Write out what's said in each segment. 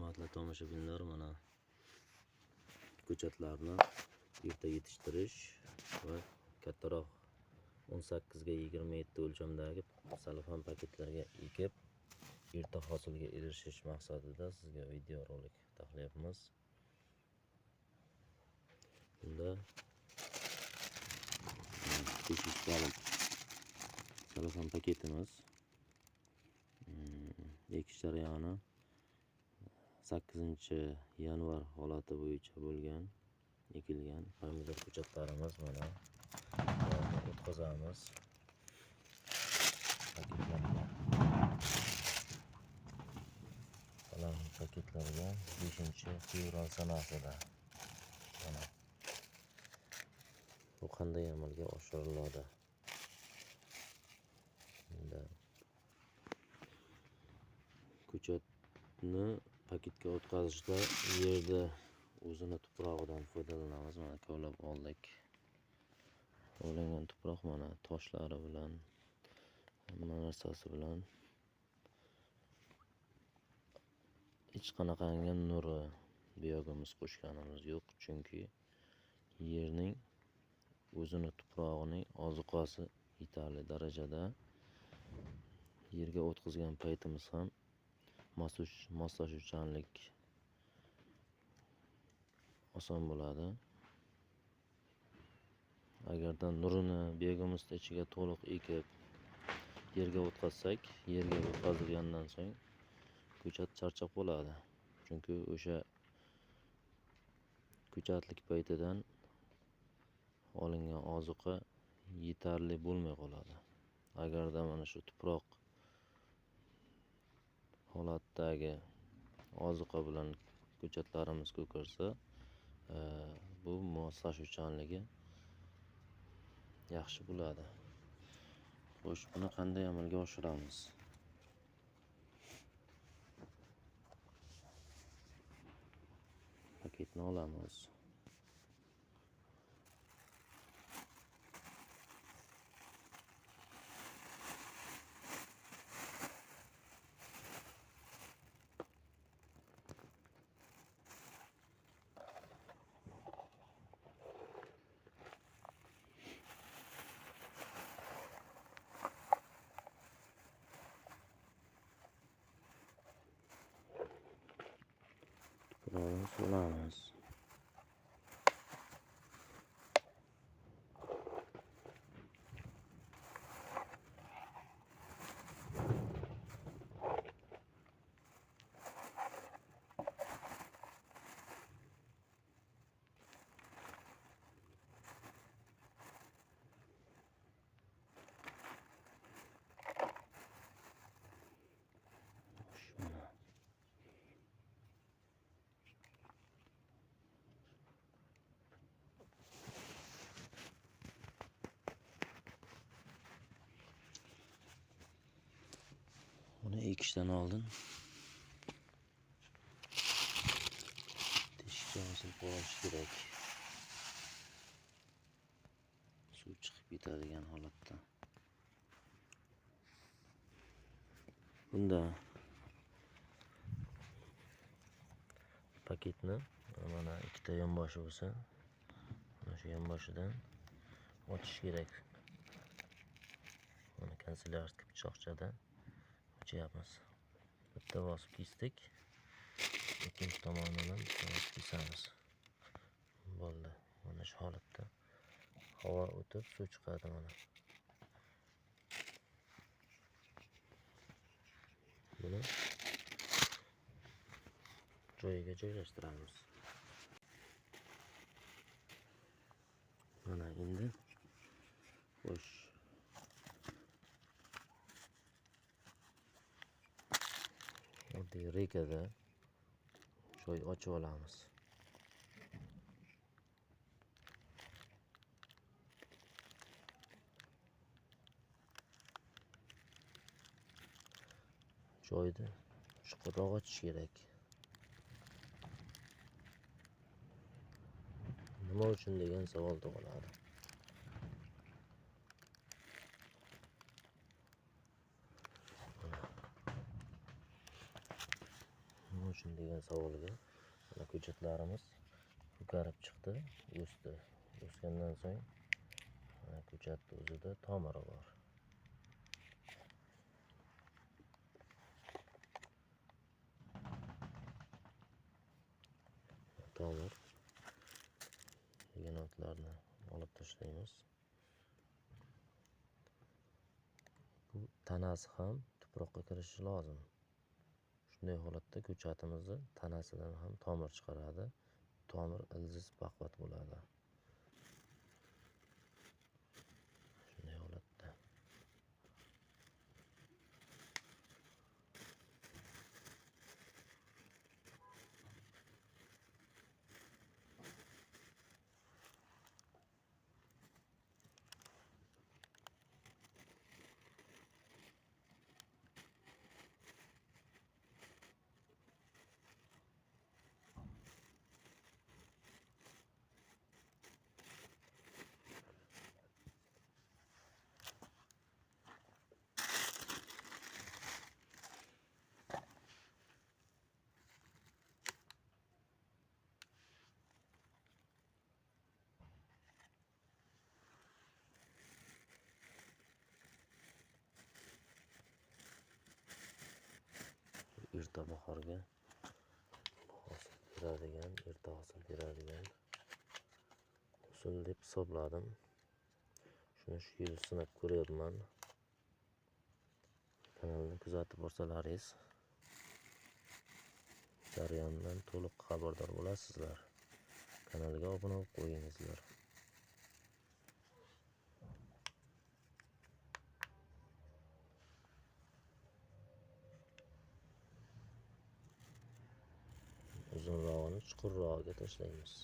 Hurmatli tomoshabinlar, mana ko'chatlarni erta yetishtirish va kattaroq 18 ga 27 o'lchamdagi salofan paketlarga ekib erta hosilga erishish maqsadida sizga video rolik taxlayapmiz. Bunda 500 talik salofan paketimiz ekish jarayoni 8-yanvar holati bo'yicha bo'lgan ekilgan pomidor ko'chatlarimiz mana o'tkazamiz paketlarga. Paketlarga 5-fevral sanasida mana bu qanday amalga oshiriladi? Bunda ko'chatni paketga o'tkazishda yerda o'zini tuprog'idan foydalanamiz. Mana kovlab oldik. Kovlangan tuproq mana toshlari bilan, hamma narsasi bilan hech qanaqangi nuri biyogimiz qo'shganimiz yo'q, chunki yerning o'zini tuprog'ining ozuqasi yetarli darajada. Yerga o'tkazgan paytimiz ham moslashuvchanlik oson bo'ladi. Agarda nurini biyogimiz ichiga to'liq ekib yerga o'tkazsak, yerga o'tkazilgandan so'ng ko'chat charchab qoladi. Chunki o'sha ko'chatlik paytidan olingan ozuqa yetarli bo'lmay qoladi. Agarda mana shu tuproq holatdagi ozuqa bilan ko'chatlarimiz ko'karsa, bu moslashuvchanligi yaxshi bo'ladi. Xo'sh, buni qanday amalga oshiramiz? Paketni olamiz. Solamiz. Buni ekishdan oldin teshikcha hosil qilish kerak. Suv chiqib ketadigan holatda. Bunda paketni mana ikkita yonboshi bo'lsa, mana shu yonboshidan ochish kerak. Mana kanselyarskiy pichoqchada ochyapmiz. Bitta bosib kesdik, ikkinchi tomonidan bitta bosib kesamiz. Bo'ldi. Mana shu holatda havo o'tib suv chiqadi mana. Buni joyiga joylashtiramiz. Mana endi xo'sh, oddiy rekada joy ochib olamiz. Joyni chuqurroq ochish kerak. Nima uchun degan savol tug'iladi. uchun degan savolga mana ko'chatlarimiz ko'karib chiqdi, o'sdi. O'sgandan so'ng mana ko'chatni o'zida tomiri bor. Tomir degan otlarni olib tashlaymiz. Bu tanasi ham tuproqqa kirishi lozim. Shunday holatda ko'chatimizni tanasidan ham tomir chiqaradi. Tomir ildiz baquvvat bo'ladi. Shunday holatda. Erta bahorga hosil beradigan, erta hosil beradigan usul deb hisobladim. Shuni shu yil sinab ko'ryapman. Kanalni kuzatib borsalaringiz jarayondan to'liq xabardor bo'lasizlar. Kanalga obuna bo'lib qo'yingizlar. Uzunrog'ini chuqurrog'iga tashlaymiz.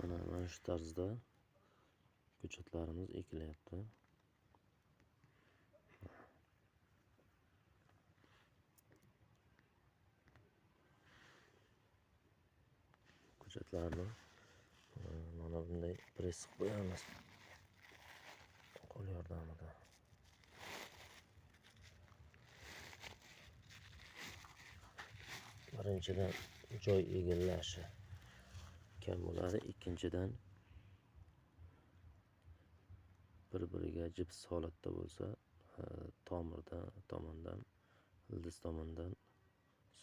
Mana shu tarzda ko'chatlarimiz ekilyapti. Ko'chatlarni mana bunday press qilib qo'yamiz qo'l yordamida. Birinchidan joy egallashi kam bo'ladi, ikkinchidan bir-biriga jips holatda bo'lsa, tomirdan tomondan, ildiz tomondan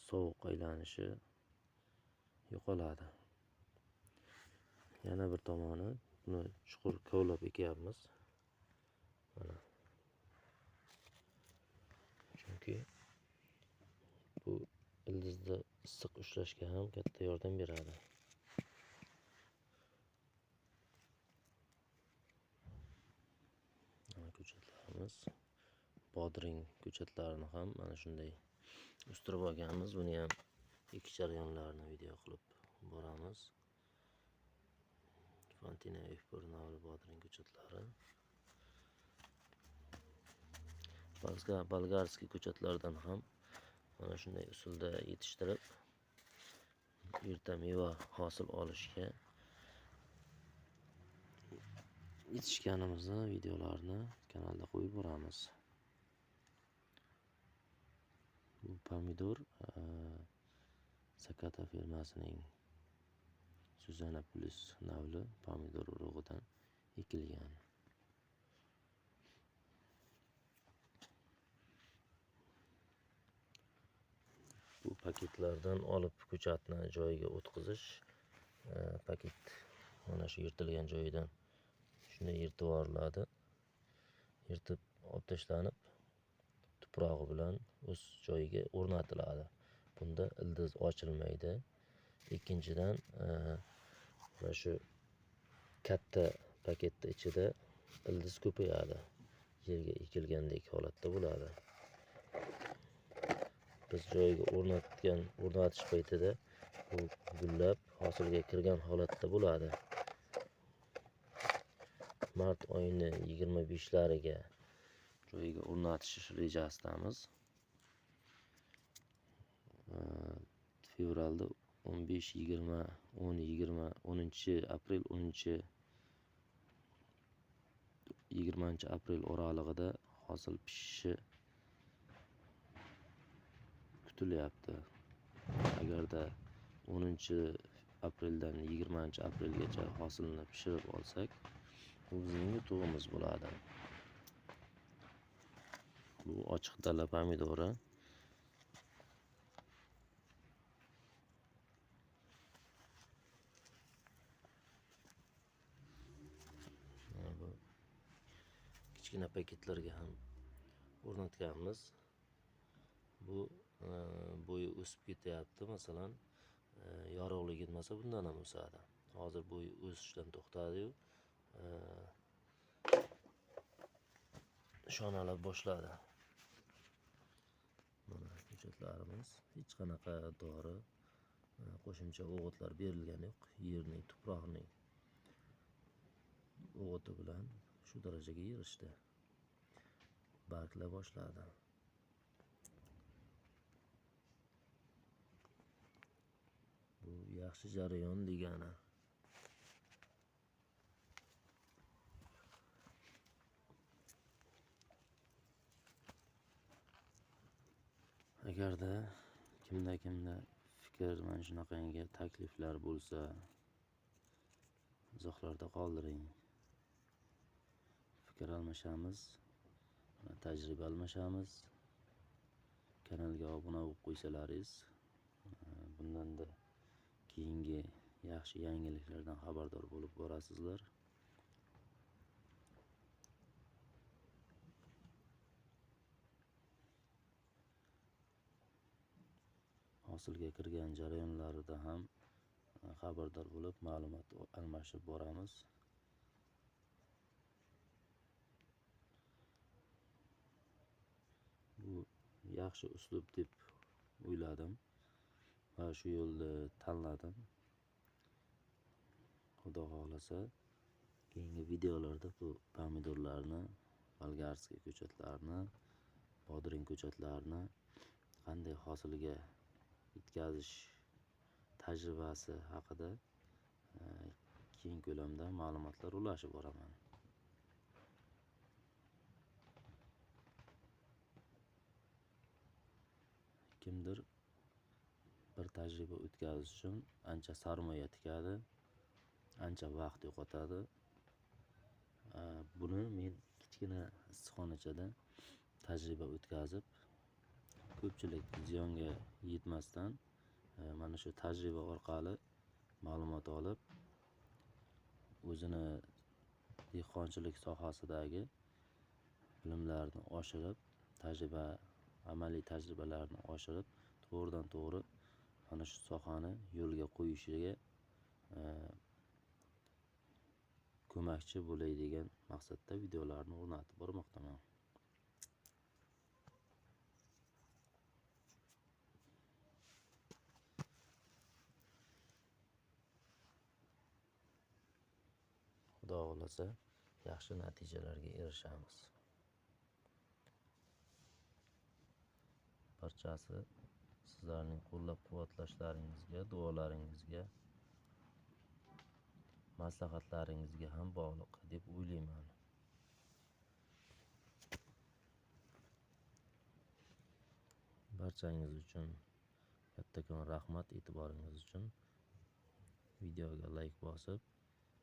sovuq aylanishi yo'qoladi. Yana bir tomoni, buni chuqur kovlab ekyapmiz. Mana. Chunki bu ildizni issiq ushlashga ham katta yordam beradi. Ko'chatlarimiz, bodring ko'chatlarini ham mana shunday o'stirib olganmiz. Buni ham ekish jarayonlarini video qilib boramiz. Fantina F1 navli bodring ko'chatlari. Bolgarskiy ko'chatlardan ham mana shunday usulda yetishtirib erta meva hosil olishga yetishganimizni videolarni kanalda qo'yib boramiz. Bu pomidor Sakata firmasining Suzana Plus navli pomidor urug'idan ekilgan. Bu paketlardan olib ko'chatni joyiga o'tkazish, paket mana shu yirtilgan joyidan shunday yirtib yuboriladi. Yirtib olib tashlanib, tuprog'i bilan o'z joyiga o'rnatiladi. Bunda ildiz ochilmaydi. Ikkinchidan, mana shu Katta paketda ichida ildiz ko'payadi. Yerga ekilgandek holatda bo'ladi. Biz joyiga o'rnatish paytida bu gullab hosilga kirgan holatda bo'ladi. Mart oyini 25lariga joyiga o'rnatish rejasidamiz. Fevralda 15, 20, 10, 20, 10 aprel, 10, 20 aprel oralig'ida hosil pishishi kutilyapti. Agarda 10 apreldan 20 aprelgacha hosilni pishirib olsak, bu bizning yutug'imiz bo'ladi. Bu ochiq dala pomidori. Bu kichkina paketlarga ham o'rnatganmiz. Bu bo'yi o'sib ketyapti. Masalan, yorug'lik yetmasa bundan ham o'sadi. Hozir bo'yi o'sishdan to'xtadi-yu, shonalab boshladi. Mana ko'chatlarimiz, hech qanaqa dori, qo'shimcha o'g'itlar berilgani yo'q. Yerning, tuproqning o'g'iti bilan shu darajaga erishdi. Bargla boshladi. Bu yaxshi jarayon degani. Agarda kimda fikr, mana shunaqangi takliflar bo'lsa, izohlarda qoldiring. Fikr almashamiz, tajriba almashamiz. Kanalga obuna bo'lib qo'ysalaringiz, bundan-da keyingi yaxshi yangiliklardan xabardor bo'lib borasizlar. Hosilga kirgan jarayonlarida ham xabardor bo'lib, ma'lumot almashib boramiz. Bu yaxshi uslub deb o'yladim va shu yo'lni tanladim. Xudo xohlasa, keyingi videolarda bu pomidorlarni, bolgarskiy ko'chatlarni, bodring ko'chatlarini qanday hosilga yetkazish tajribasi haqida keng ko'lamda ma'lumotlar ulashib boraman. Kimdir bir tajriba o'tkazish uchun ancha sarmoya tikadi, ancha vaqt yo'qotadi. Buni men kichkina issiqxonachada tajriba o'tkazib, ko'pchilik ziyonga yetmasdan mana shu tajriba orqali ma'lumot olib, o'zini dehqonchilik sohasidagi bilimlarini oshirib, amaliy tajribalarni oshirib, to'g'ridan to'g'ri mana shu sohani yo'lga qo'yishiga ko'makchi bo'lay degan maqsadda videolarni o'rnatib bormoqdaman. Xudo xohlasa, yaxshi natijalarga erishamiz. Barchasi sizlarning qo'llab-quvvatlashlaringizga, duolaringizga, maslahatlaringizga ham bog'liq deb o'ylayman. Barchangiz uchun kattakon rahmat e'tiboringiz uchun. Videoga like bosib,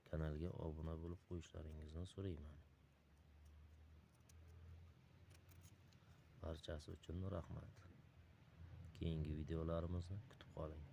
kanalga obuna bo'lib qo'yishlaringizni so'rayman. Barchasi uchun rahmat. Keyingi videolarimizni kutib qoling.